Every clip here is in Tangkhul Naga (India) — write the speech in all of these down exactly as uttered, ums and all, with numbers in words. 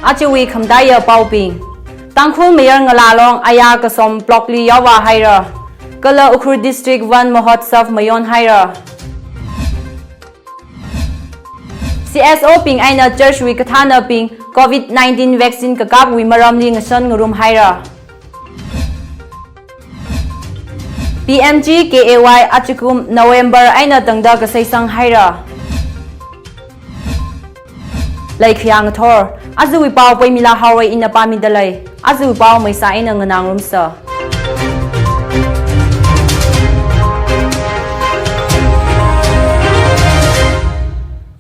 Ajawui khamataiya paobing. Tangkhul Mayar Ngala Long aya Kasom Block li yaovā haira. Kala Ukhrul District Van Mahotsav mayon haira. C S O bing eina church wui kathānabing covid nineteen vaccine kakapwui maramli ngashan ngarum haira. P M G K A Y ajakum November eina tangda kaseisang haira. Lei khayang thor, ajawui pao Poimila Haorei ina pāmida lei. Ajawui pao maisa eina nganā ngarumsa.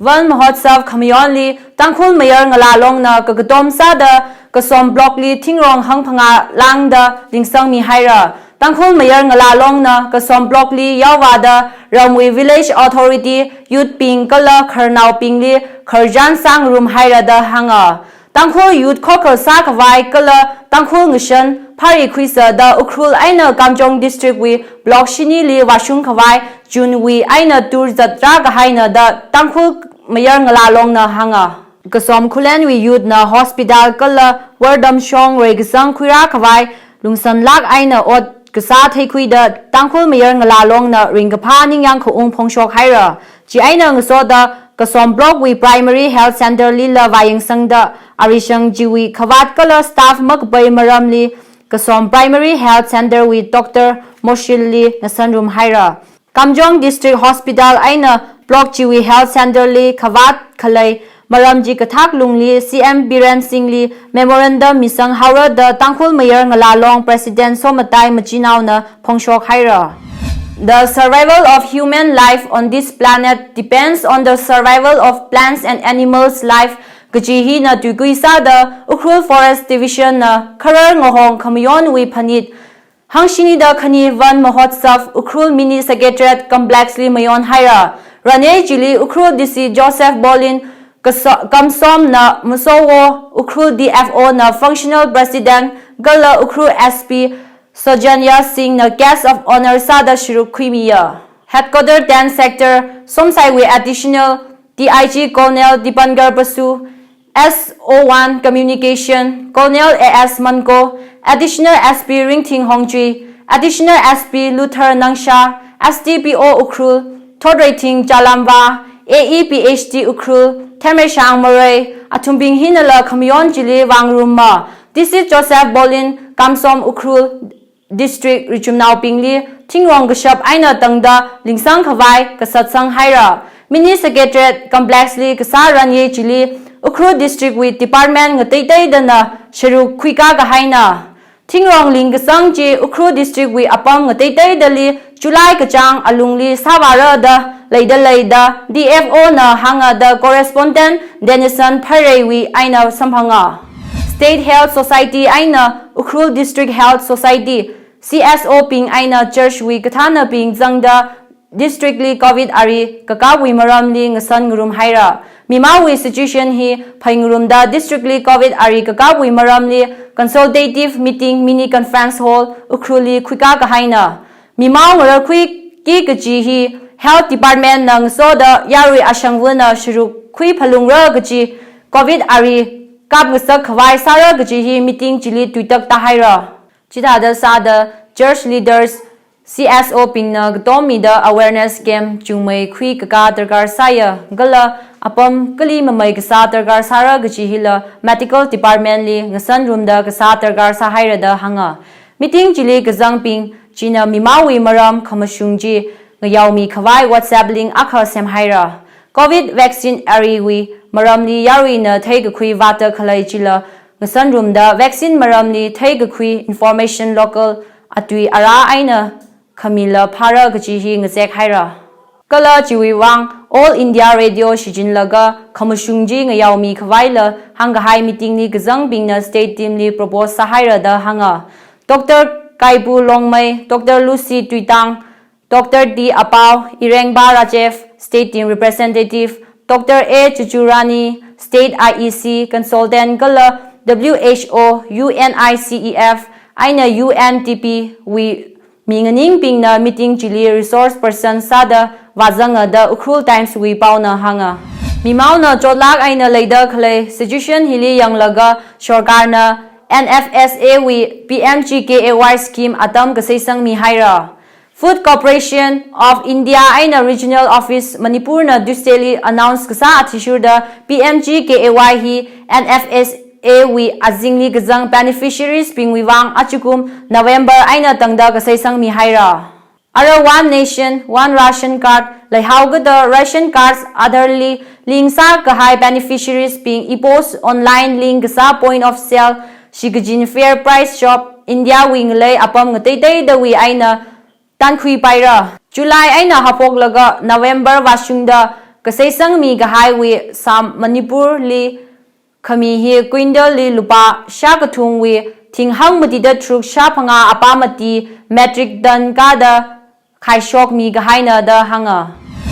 Van Mahotsav khamayonli Tangkhul Mayar Ngala Longna kakatom sāda Kasom Block li thingrong hangphangā lāngda lingsangmi haira. Tangkhul Mayar Ngala Longna Kasom Block li yaovāda ramwui village authority, youth bing kala khararnaobingli khararchan sāngarum haira da hānga. Tangkhul youth khokhal sākhavai kala Tangkhul ngashan phāri khuisa da Ukhrul eina Kamjong District wui Block shinili vāshung khavai June wui eina tur zatra kahaina da Tangkhul Mayar Ngala Longna hānga. Kasom Khullenwui youth na hospital kala ward am shong reikasang khuirā khavai lungsanlāk eina ot kasā theikhuida Tangkhul Mayar Ngala Longna ringkaphā ningyāng khaung phongshok haira. Chieina ngasoda Kasom Block wui Primary Health Center lila vāyangsangda arishang chiwui khavāt kala staff makapai maramli Kasom Primary Health Center wui Doctor Moshil li ngashanrum haira. Kamjong District Hospital eina Block chiwui Health Center li khavāt khalei maram chi kathak lungli C M Biren Singh li memorandum misang haora da Tangkhul Mayar Ngala Long President Somatai Machinaona phongshok haira. The survival of human life on this planet depends on the survival of plants and animals' life kaji hina tuikui sāda Ukhrul Forest Division na kharar ngahong khamayonwui phanit hangshinida khani Van Mahotsav Ukhrul Mini Secretariat Complex li mayon haira. Ranei chili Ukhrul D C Joseph Bolin, Kaso-, Kamsomna Musowo, Ukhrul D F O na Functional President kala Ukhrul S P Sojanya Singh na Guest of Honor sāda sharuk khuimiya. Headquarter ten Sector Somsaiwui Additional D I G Colonel Dipankar Basu, S O one Communication, Colonel A S Manko, Additional S P Ringthing Hongchui, Additional S P Luther Nangsha, S D P O Ukhrul, Thotreithing Chalamva, A E P H D Ukhrul, Themreishang Morei, athumbing hinala khamayon chili vāngarumma. D C Joseph Bolin, Kamsom Ukhrul, District richumnaobingli thingrong kashap eina tangda lingsang khavai kasatsang haira. Mini Secretariat Complex li kasā ranye chili Ukhrul District wui department ngateiteidana sharuk khuikā kahaina. Thingrong lingkasang chi Ukhrul District wui apam ngateiteidali July kachāng alungli sāvāra da leida leida D F O na hānga da correspondent Denison Phareiwui eina samphanga. State Health Society eina Ukhrul District Health Society, C S O bing eina church wui kathānabing zangda district li covid ari kakapwui maramli ngashan ngarum haira. Mimaowui situation hi phai ngarumda district li covid ari kakapwui maramli consultative meeting mini conference hall Ukhrul li khuikā kahaina. Mimao ngarakhuiki kaji hi Health Department na ngasoda yarui ashangvana sharuk khui phalungra kaji, covid ari kap ngasak khavai sāra kaji hi meeting chili tuitak tāhaira. Chithāda sāda church leaders, C S O bingna katommida awareness camp chungmei khuikakā darkar sāya, kala apam kali mamei kasā darkar sāra kaji hila medical department li ngashanrumda kasā darkar sāhaira da hānga. Meeting chili kazangbing china mimaowui maram khamashung chi ngayaomi khavai WhatsApp link akha semhaira. Covid vaccine ariwui maramli yaruina theikakhui vāta khalei chila ngashanrumda vaccine maramli theikakhui information local atui ara eina khamila phāra kaji hi ngazek haira. Kala chiwui vang All India Radio shichinlaga khamashung chi ngayaomi khavaila hāngkahai meeting li kazangbingna state team li propose sāhaira da hānga. Doctor Kaipu Longmei, Doctor Lucy Tuitang, Doctor D Apao, Irengba Rajev, state team representative, Doctor A Chuchurani, state I E C consultant kala W H O, U N I C E F eina U N D P wui mi nganingbingna meeting chili resource person sāda vāzanga da Ukhrul Times wui paona hānga. Mimaona chotlāk eina leida khalei situation hili yanglaga sorkarna N F S A wui P M G K A Y scheme atam kaseisangmi haira. Food Corporation of India eina Regional Office Manipurna Tuesdayli announce kasā athishurda P M G K A Y hi N F S A wui azingli kazang beneficiaries bingwui vang achikum November eina tangda kaseisangmi haira. Ara One Nation, One Ration Card, leihao kada ration cards Aadhaar li link sākahai beneficiaries bing e-pos online link kasā point of sale, shikachin fair price shop, India wui ngalei apam ngateiteidawui eina tankhuipaira. July eina haophoklaga November vāshungda kaseisangmi kahaiwui sām Manipurli khami hi quintal li lupā shākathumwui thing hangmatida tharuk shāphangā apā mati metric ton kada khaishokmi kahaina da hānga.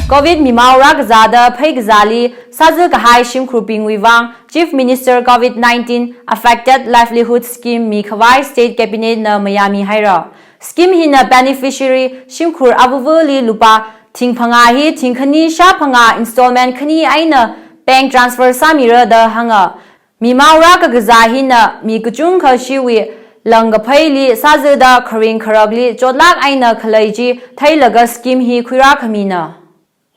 Covid mimao rākazāda phei kazāli sāzā kahai shimkhurbingwui vang Chief Minister Covid nineteen Affected Livelihood Scheme mikhavai State Cabinet na mayāmi haira. Scheme hina beneficiary shimkhur avuvuli lupā thing phangā hi thing khani shāphangā installment khani eina bank transfer sāmira da hānga. Mimao rākakazā hina mi kachungkha shiwui langkapheili sāzāda kharing kharakli chotlāk eina khalei chi theilaga scheme hi khuirākhamina.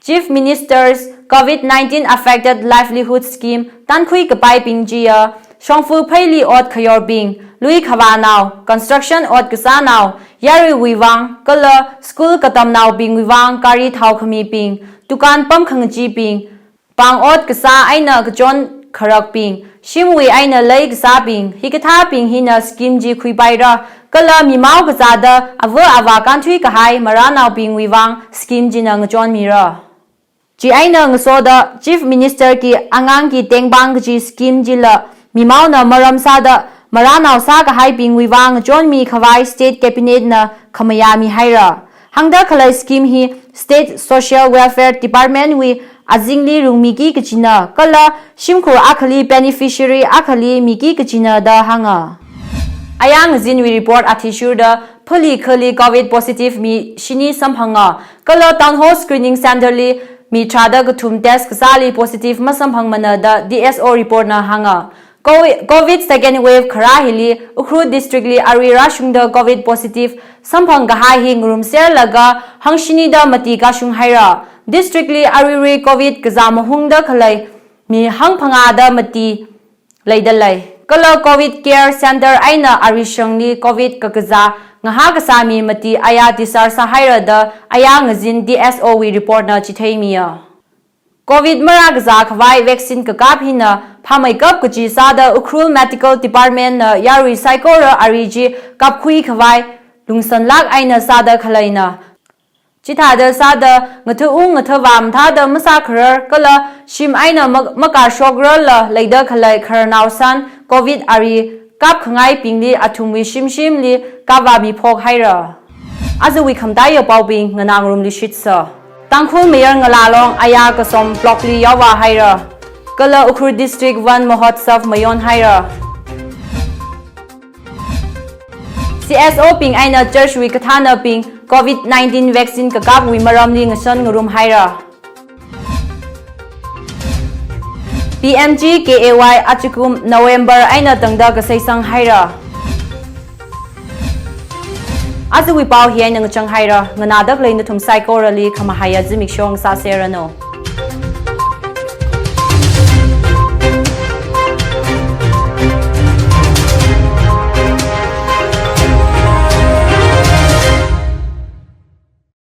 Chief Minister's Covid nineteen Affected Livelihood Scheme tankhui kapaibing chiya shongfa pheili ot khayorbing, lui khavānao, construction ot kasānao, yaruiwui vang, kala school katamnaobingwui vang gari thao khamibing, dukan pam khangachibing, pāng ot kasā eina kachon kharakbing, shimwui eina lei kasābing, hikathābing hina scheme chi khuipaira, kala mimao kazāda ava avā kānthui kahai maranaobingwui vang scheme china ngachonmira. Chieina ngasoda Chief Minister ki Angang ki Tengpang kaji scheme chila mimaona maram sāda maranao sākahaibingwui vang ngachonmi khavai State Cabinet na khamayāmi haira. Hāngda khalei scheme hi State Social Welfare Department wui azingli rungmiki kajina, kala shimkhur akhali beneficiary akhali miki kajina da hānga. Ayā ngazinwui report athishurda Phulikhali Covid positive mi shini samphanga, kala Town Hall Screening Center li mi tharāda kathum test kasāli positive masamphangmana da D S O report na hānga. Covi-, Covid second wave kharā hili Ukhrul District li arui rāshungda Covid positive samphang kahai hi ngarumserlaga hangshinida mati kashung haira. District li aruirui Covid kazā mahungda khalei mi hangphangāda mati leida lei. Kala Covid Care Center eina arishangli Covid kakazā ngahā kasā mi mati ayā discharge sāhaira da ayā ngazin D S O wui report na chitheimiya. Covid marākazā khavai vaccine kakap hina phāmeikap kaji sāda Ukhrul Medical Department na yarui saikora ari chi kapkhui khavai lungsanlāk eina sāda khaleina. Chithāda sāda ngathaung ngathavā mathāda masākharar kala shim eina ma-, makārshokrarla leida khalei khararnao san Covid ari kapkhangaibingli athumwui shimshimli kavāmiphok haira. Ajawui khamataiya paobing nganāngarumli shitsa. Tangkhul Mayar Ngala Long ayā Kasom Block li yaovā haira. Kala Ukhrul District Van Mahotsav mayon haira. C S O bing eina church wui kathānabing Covid nineteen vaccine kakapwui maramli ngashan ngarum haira. P M G K A Y achikum November eina tangda kaseisang haira. Ajawui pao hi eina ngachang haira, nganāda khalei nathum saikorali khamahaiya zimiksho ngasāserranu.